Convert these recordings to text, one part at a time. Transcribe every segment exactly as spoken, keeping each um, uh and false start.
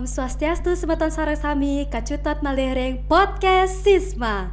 Swastiastu semeton sareng sami, kacutet malih ring podcast Sisma.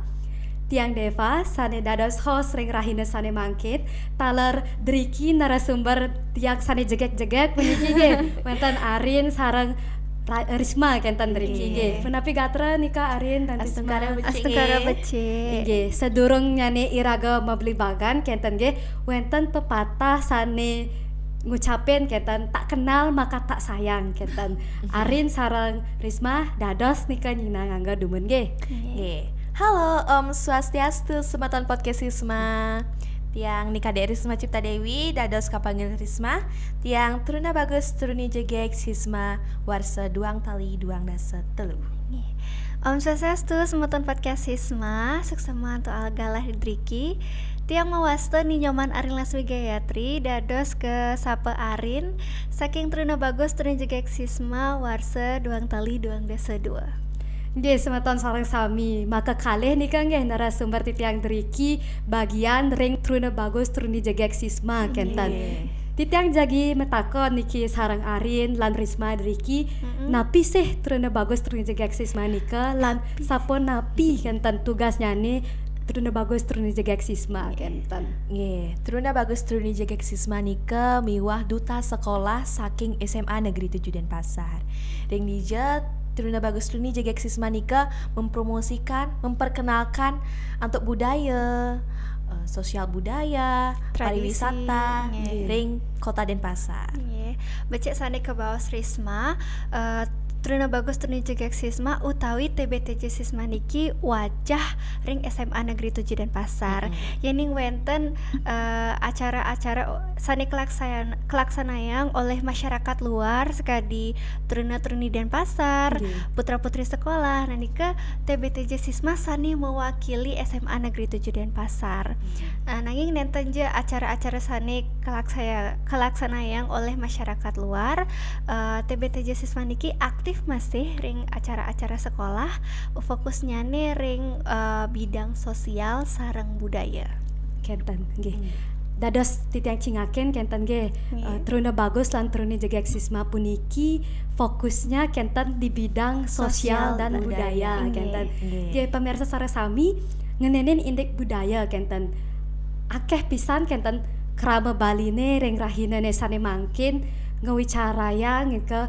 Tiang Deva, sane dados host ring rahina sane mangkin, taler driki narasumber tiang sane jegek-jegek puniki nggih, wenten Arin sareng Ra-, Risma kenten driki nggih. Nggih. Punapi gatra nika Arin lan Risma? Astungkara becik. Astungkara nggih. Becik. Inggih, sadurungnyane iraga mabligbagan kenten nggih, wenten pepatah sane ngucapin kenten, "Tak kenal maka tak sayang," kenten. Arin sareng Risma dados nika nyinahang angga dumun nggih. Nggih. Halo, Om Swastiastu, semeton podcast Sisma. Tiang nika Dek Risma Cipta Dewi, dados kapanggih Risma. Tiang Truna Bagus, Truni Jegeg Sisma, warsa duang tali duang dasa telu. Nggih. Om Swastiastu, semeton podcast Sisma, suksma antuk galah driki. Tiang mawasta Ni Nyoman Arin Lasmi Gayatri, dados kasapa Arin, saking Truna Bagus, Truni Jegeg Sisma, warsa duang tali duang dasa dua. Nggih, semeton sareng sami, maka kalih nika nggih narasumber titiang driki bagian ring Truna Bagus, Truni Jegeg Sisma kenten. Nggih. Titiang jagi matakon niki sareng Arin lan Risma driki, mm-mm, napi sih Truna Bagus, Truni Jegeg Sisma nika lan sapunapi kenten tugasnyane Truna Bagus, Truni Jegeg Sisma kenten? Nggih, Truna Bagus, Truni Jegeg Sisma nika miwah duta sekolah saking S M A Negeri Tujuh Denpasar. Ring dija Truna Bagus, Truni Jegeg Sisma nika mempromosikan, memperkenalkan antuk budaya, eh, sosial budaya, tradisi, pariwisata, nggih, ring Kota Denpasar. Nggih. Becik sane kabaos Risma, eh, Truna Bagus, Truni Jegeg Sisma utawi T B T J Sisma niki wajah ring S M A Negeri Tujuh Denpasar. Mm-mm. Yening wenten, eh, acara-acara sane kalaksayan-, kalaksanayang oleh masyarakat luar sakadi truna-truni Denpasar, nggih, putra-putri sekolah, nah nika T B T J Sisma sane mewakili S M A Negeri Tujuh Denpasar. Nggih. Eh, nanging nenten ja acara-acara sane kalaksaya-, kalaksanayang oleh masyarakat luar, eh, T B T J Sisma niki aktif masih ring acara-acara sekolah, fokusnyane ring, eh, bidang sosial sareng budaya. Kenten, nggih. Hmm. Dados titiang cingakin kenten nggih, nggih, eh, Truna Bagus lan Truni Jegeg Sisma puniki fokusnya kenten di bidang sosial, sosial dan budaya, budaya, nggih, kenten. Nggih. Nggih, pemirsa sareng sami, ngenenin indik budaya kenten. Akeh pisan kenten krama Baline ring rahinane sane mangkin ngawicarayang ke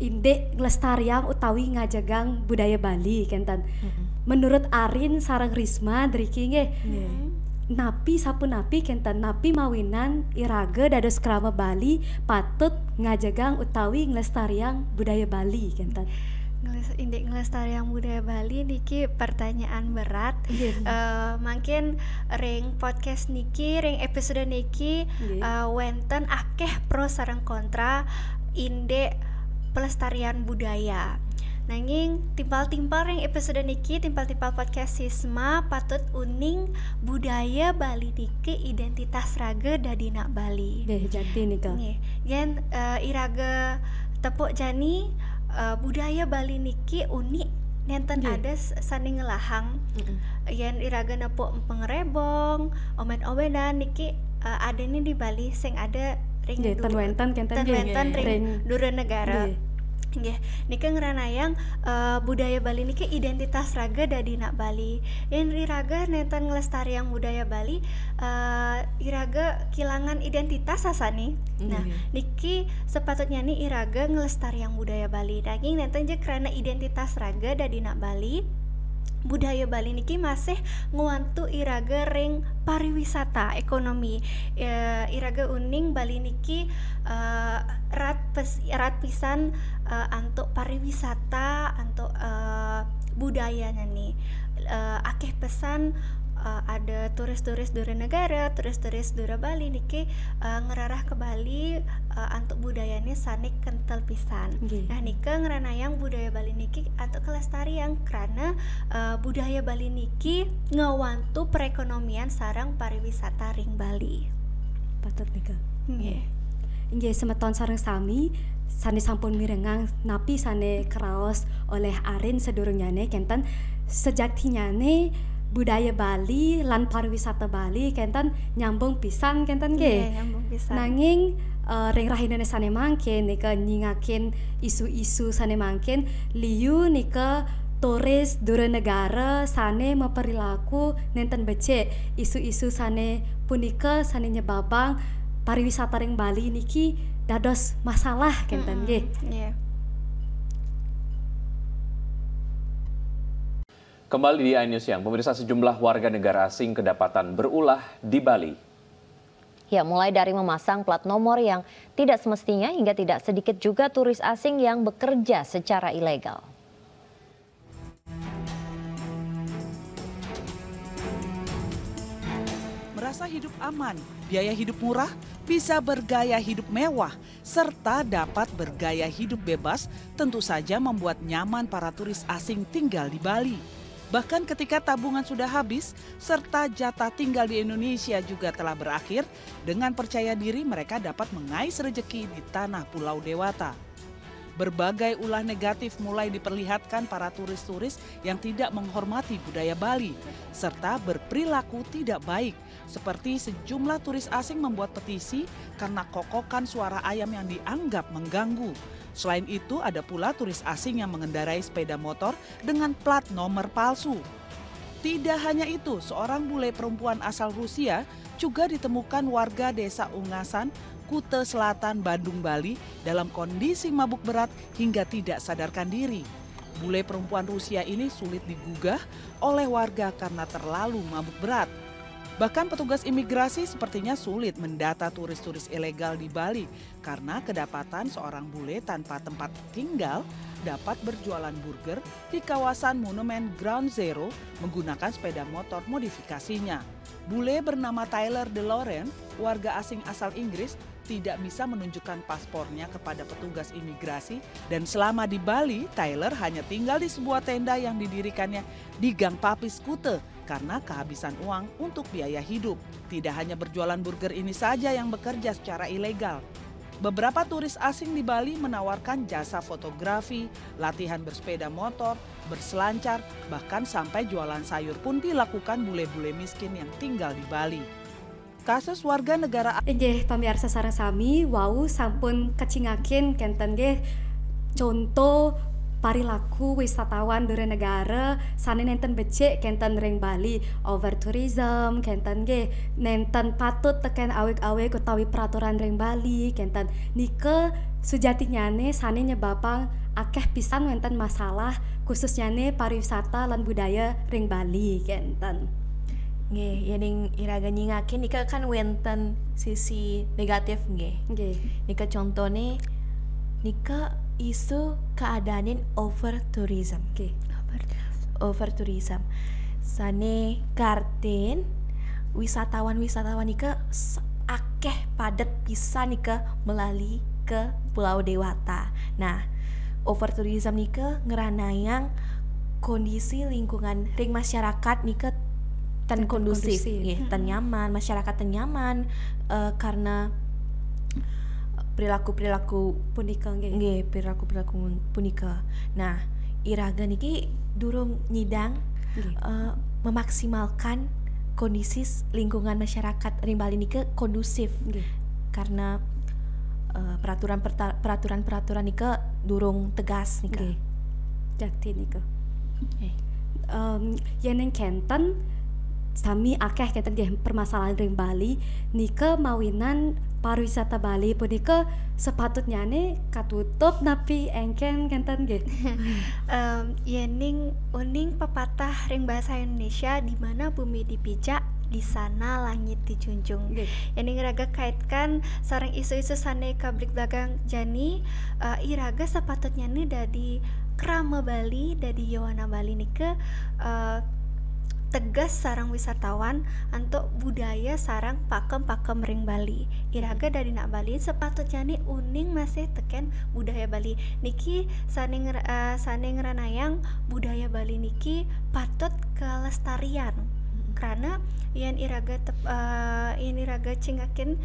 indik nglestariang utawi ngajegang budaya Bali kenten. Mm-mm. Menurut Arin sareng Risma driki nggih. Nggih. Napi sapunapi kenten, napi mawinan iraga dados krama Bali patut ngajegang utawi nglestariang budaya Bali kenten? Ngles-, indik nglestariang budaya Bali niki pertanyaan berat. Nggih. Eh, mangkin ring podcast niki, ring episode niki, nggih, eh, wenten akeh pro sareng kontra indik pelestarian budaya. Nanging timpal-timpal ring episode niki, timpal-timpal podcast Sisma patut uning budaya Bali niki identitas raga dadi nak Bali. Nggih, jati nika. Nggih. Yen, eh, iraga tepuk jani, eh, budaya Bali niki unik, nenten, nggih, ada s-, sane ngelahang. Mm-mm. Yen iraga nepuk pengrebong, omen-omenan niki, eh, adane di Bali sing ada ring, nggih, du-, ten wenten kenten, ten nggih, wenten ring, ring dura negara. Nggih. Nggih, nika ngranayang, eh, budaya Bali niki identitas raga dadi nak Bali. Yen iraga nenten nglestariang budaya Bali, eh, iraga kilangan identitas sasane. Nah, nggih, niki sepatutnyane iraga nglestariang budaya Bali. Nanging nenten ja krana identitas raga dadi nak Bali, budaya Bali niki masih ngwantu iraga ring pariwisata, ekonomi. Eh, iraga uning Bali niki, eh, rat pes-, rat pisan, eh, antuk pariwisata, antuk, eh, budayanyane. Eh, akeh pesan, eh, ada turis-turis dura negara, turis-turis dura Bali niki, eh, ngrereh ke Bali, eh, antuk budayane sane kentel pisan. Nggih. Nah, nika ngranayang budaya Bali niki antuk kelestarian krana, eh, budaya Bali niki ngwantu perekonomian sareng pariwisata ring Bali. Patut nika. Nggih. Inggih, semeton sareng sami sane sampun mirengang napi sane kraos oleh Arin sadurungyane kenten, sejatinyane budaya Bali lan pariwisata Bali kenten nyambung pisan kenten nggih. Nggih, nyambung pisan. Nanging eh, ring rahinane sane mangkin nika nyingakin isu-isu sane mangkin liu nika turis dura negara sane maperilaku nenten becik. Isu-isu sane punika sane nyebabang pariwisata ring Bali niki dados masalah kenten nggih. Nggih. Kembali di iNews Siang, pemirsa, sejumlah warga negara asing kedapatan berulah di Bali. Ya, mulai dari memasang plat nomor yang tidak semestinya hingga tidak sedikit juga turis asing yang bekerja secara ilegal. Merasa hidup aman, biaya hidup murah, bisa bergaya hidup mewah, serta dapat bergaya hidup bebas, tentu saja membuat nyaman para turis asing tinggal di Bali. Bahkan ketika tabungan sudah habis, serta jatah tinggal di Indonesia juga telah berakhir, dengan percaya diri mereka dapat mengais rezeki di tanah Pulau Dewata. Berbagai ulah negatif mulai diperlihatkan para turis-turis yang tidak menghormati budaya Bali, serta berperilaku tidak baik, seperti sejumlah turis asing membuat petisi karena kokokan suara ayam yang dianggap mengganggu. Selain itu, ada pula turis asing yang mengendarai sepeda motor dengan plat nomor palsu. Tidak hanya itu, seorang bule perempuan asal Rusia juga ditemukan warga Desa Ungasan, Kute Selatan, Bandung, Bali, dalam kondisi mabuk berat hingga tidak sadarkan diri. Bule perempuan Rusia ini sulit digugah oleh warga karena terlalu mabuk berat. Bahkan petugas imigrasi sepertinya sulit mendata turis-turis ilegal di Bali karena kedapatan seorang bule tanpa tempat tinggal dapat berjualan burger di kawasan Monumen Ground Zero menggunakan sepeda motor modifikasinya. Bule bernama Tyler DeLorean, warga asing asal Inggris, tidak bisa menunjukkan paspornya kepada petugas imigrasi dan selama di Bali, Tyler hanya tinggal di sebuah tenda yang didirikannya di Gang Papis, Kute karena kehabisan uang untuk biaya hidup. Tidak hanya berjualan burger ini saja yang bekerja secara ilegal. Beberapa turis asing di Bali menawarkan jasa fotografi, latihan bersepeda motor, berselancar, bahkan sampai jualan sayur pun dilakukan bule-bule miskin yang tinggal di Bali. Kasus warga negara Inggih pamiarsa sareng sami, wau sampun kacingakin kenten nggih conto parilaku wisatawan dura negara sane nenten becik kenten ring Bali, over tourism kenten nggih, nenten patut teken awig-awig utawi peraturan ring Bali kenten. Nika sujatinyane sane nyebabang akeh pisan wenten masalah khususnyane pariwisata lan budaya ring Bali kenten. Nggih, yening iraga nyingakin nika kan wenten sisi negatif nggih. Nggih. Nika contone nika isu keadanin over tourism. Nggih. Over tourism. Sane kartin wisatawan-wisatawan nika s- akeh padet pisan nika melali ke Pulau Dewata. Nah, over tourism nika ngeranayang kondisi lingkungan ring masyarakat nika ten Ten kondusif, kondusif. Nggih, ten nyaman, masyarakat ten nyaman eh, karena perilaku-perilaku Punika nggih. Nggih, perilaku-perilaku punika. Nah, iraga niki durung nyidang Nggih. eh, memaksimalkan kondisi s- lingkungan masyarakat ring Bali niki kondusif Nggih. karena eh, peraturan perta- peraturan-peraturan nika durung tegas nika. Nggih. Jakti nika. Eh. Em, yening kenten sami akeh kenten nggih permasalahan ring Bali nika mawinan pariwisata Bali punika sepatutnyane katutup napi engken kenten nggih. Em, yening uning pepatah ring bahasa Indonesia, di mana bumi dipijak, di sana langit dijunjung. Nggih. Yening raga kaitkan sareng isu-isu sane kabligbagang jani, eh, iraga sepatutnyane dadi krama Bali, dadi yowana Bali nika eh, tegas sareng wisatawan antuk budaya sareng pakem-pakem ring Bali. Iraga dadi nak Bali sepatutnyane uning masih teken budaya Bali. Niki sane ngera- eh, sane ngranayang budaya Bali niki patut kelestarian. Karena yen iraga tep- eh, yen iraga cingakin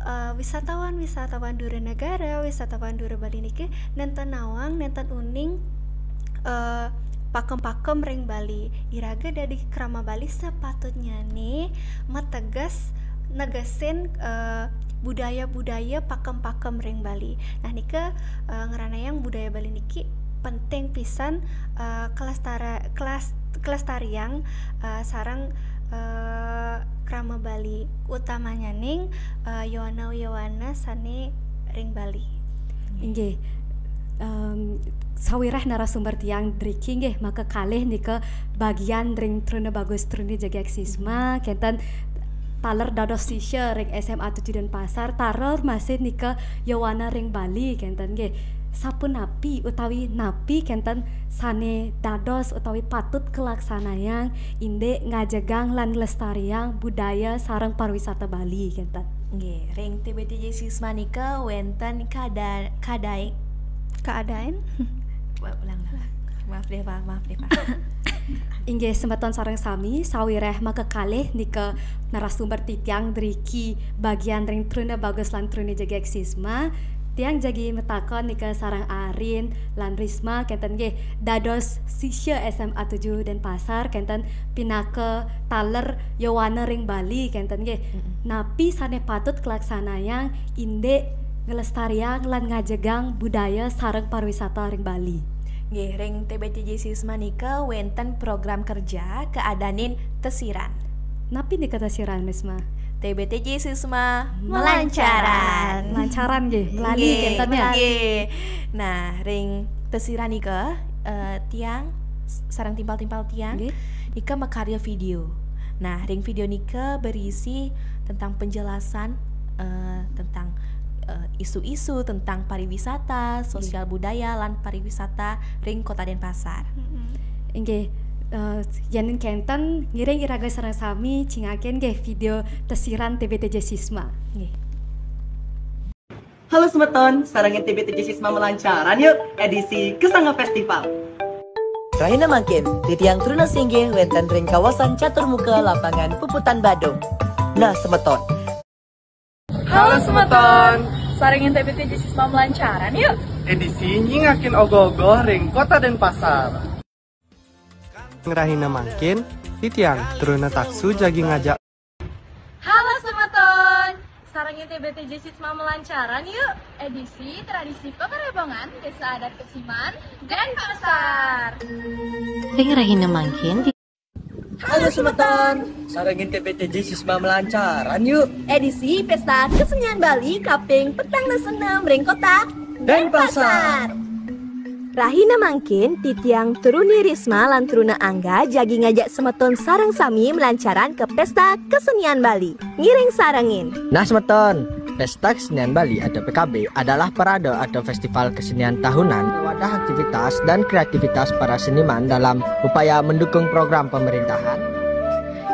eh, wisatawan-wisatawan dura negara, wisatawan dura Bali niki nenten nawang, nenten uning eh, pakem-pakem ring Bali. Iraga dadi krama Bali sapatutnyane mateges, negesin, eh, budaya-budaya pakem-pakem ring Bali. Nah, nika, eh, ngranayang budaya Bali niki penting pisan, eh, kelestara-, kelas-, kelestariang, eh, sareng, eh, krama Bali, utamanyaning, eh, yowana-yowana sane ring Bali. Inggih. Em, sawireh narasumber tiang driki nggih, maka kalih nika bagian ring Truna Bagus Truni Jegek Sisma, kenten taler dados sisya ring S M A tujuh Denpasar, taler masih nika yowana ring Bali, kenten nggih. Sapunapi utawi napi kenten sane dados utawi patut kalaksanayang indik ngajegang lan nglestariang budaya sareng pariwisata Bali, kenten. Nggih, ring T B T J Sisma nika wenten kada-, kadai-, keadaan? Ulang, ulang. Maaf deh, Pak. Maaf deh, Pak. Inggih, semeton sareng sami, sawireh makakalih nika narasumber titiang driki bagian ring Truna Bagus lan Truni Jegek Sisma. Tiang jagi matakon nika sareng Arin lan Risma, kenten nggih, dados sisya S M A tujuh Denpasar, kenten pinaka taler yowana ring Bali, kenten nggih. Mm-mm. Napi sane patut kalaksanayang indik nglestariang lan ngajegang budaya sareng pariwisata ring Bali? Nggih, ring T B T J Sisma nika wenten program kerja keadanin tesiran. Napi nika tesiran, Risma? T B T J Sisma melancaran. Melancaran nggih, melali, nggih, kenten ya? Melali. Nah, ring tesiran nika, eh, tiang s-, sareng timpal-timpal tiang, nggih, nika makarya video. Nah, ring video nika berisi tentang penjelasan, eh, tentang, eh, isu-isu tentang pariwisata, sosial budaya, lan pariwisata ring Kota Denpasar. Mm-mm. Inggih, eh, yen kenten, ngiring iraga sareng sami cingakin nggih video tesiran T B T J Sisma. Nggih. Halo semeton, sarengin T B T J Sisma melancaran yuk, edisi Kesanga Festival. Rahina mangkin, titiang Truna Singgih wenten ring kawasan Catur Muka, Lapangan Puputan, Badung. Nah, semeton. Halo semeton, sarengin T B T J Sisma melancaran yuk. Edisi nyingakin ogoh-ogoh ring Kota Denpasar. Rahina mangkin, titiang Truna Taksu jagi ngajak. Halo semeton, sarengin T B T J Sisma melancaran yuk. Edisi tradisi pekarebongan Desa Adat Kesiman, Denpasar. Ring rahina mangkin, halo semeton, sarengin T B T J Sisma melancaran yuk. Edisi Pesta Kesenian Bali kaping petang dasa enem ring Kota Denpasar. Rahina mangkin, titiang Truni Risma lan Truna Angga jagi ngajak semeton sareng sami melancaran ke Pesta Kesenian Bali. Ngiring sarengin. Nah, semeton, Pesta Kesenian Bali atau P K B adalah parade atau festival kesenian tahunan, wadah aktivitas dan kreativitas para seniman dalam upaya mendukung program pemerintahan.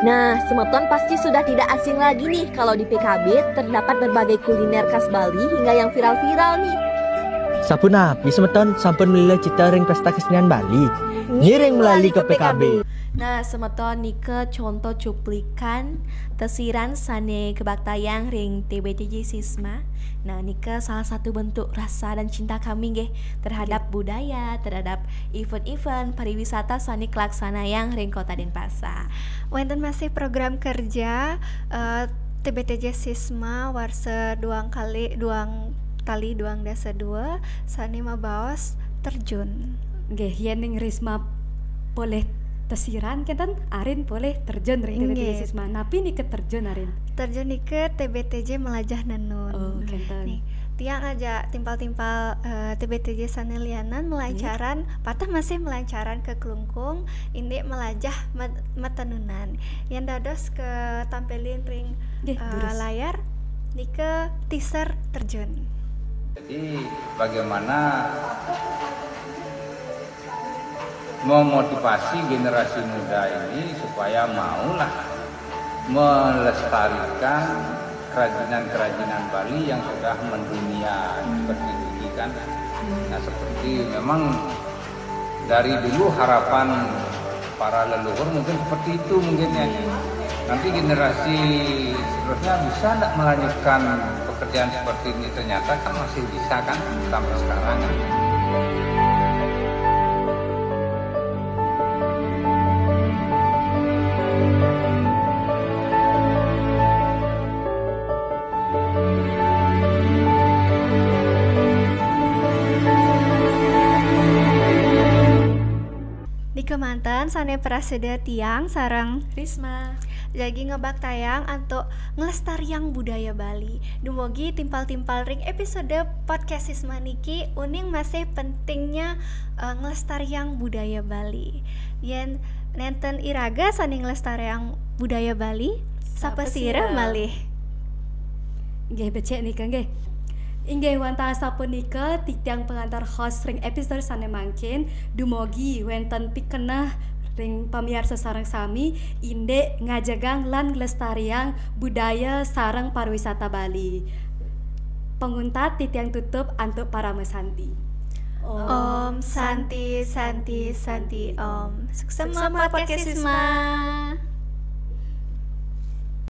Nah, semeton pasti sudah tidak asing lagi nih kalau di P K B terdapat berbagai kuliner khas Bali hingga yang viral-viral nih. Sapunapi semeton sampun melila cita ring Pesta Kesenian Bali? Ngiring melali ke P K B. Nah, semeton, nika contoh cuplikan tesiran sane kabaktayang ring T B T J Sisma. Nah, nika salah satu bentuk rasa dan cinta kami nggih terhadap budaya, terhadap event-event pariwisata sane kalaksanayang ring Kota Denpasar. Wenten masih program kerja, eh, T B T J Sisma warsa duang kali, duang tali duang dasa dua, sane mabaos terjun. Nggih, yen ning Risma polih tesiran kenten, Arin polih terjun ring T B T J Sisma. Nggih. Napi nika terjun, Arin? Terjun nika T B T J melajah nenun. Oh, kenten. Nih, tiang aja timpal-timpal, eh, T B T J sane lianan melancaran, pateh masih melancaran ke Klungkung, indik melajah met-, metenunan. Yen dados katampilin ring, nggih, eh, durus. Layar, nika teaser terjun. Jadi, bagaimana memotivasi generasi muda ini supaya maulah melestarikan kerajinan-kerajinan Bali yang sudah mendunia, seperti ini kan. Nah, seperti memang dari dulu harapan para leluhur mungkin seperti itu mungkin ya. Nanti generasi seterusnya bisa nggak melanjutkan pekerjaan seperti ini? Ternyata kan masih bisa kan sampai sekarang kan. Nika manten sane prasida tiang sareng Risma. Jagi ngebaktayang antuk nglestariang budaya Bali. Dumugi timpal-timpal ring episode podcast Risma niki, uning masih pentingnya eh, nglestariang budaya Bali. Yen nenten iraga sane nglestariang budaya Bali, sapa sira malih? Nggih, becik nika nggih. Inggih wantah sapunika titiang pengantar host ring episode sane mangkin, dumugi wenten pikeneh ring pamiarsa sareng sami indik ngajegang lan nglestariang budaya sareng pariwisata Bali. Panguntat titiang tutup antuk parama santi. Om Santi Santi Santi Om. Suksema Suksema podcast Risma.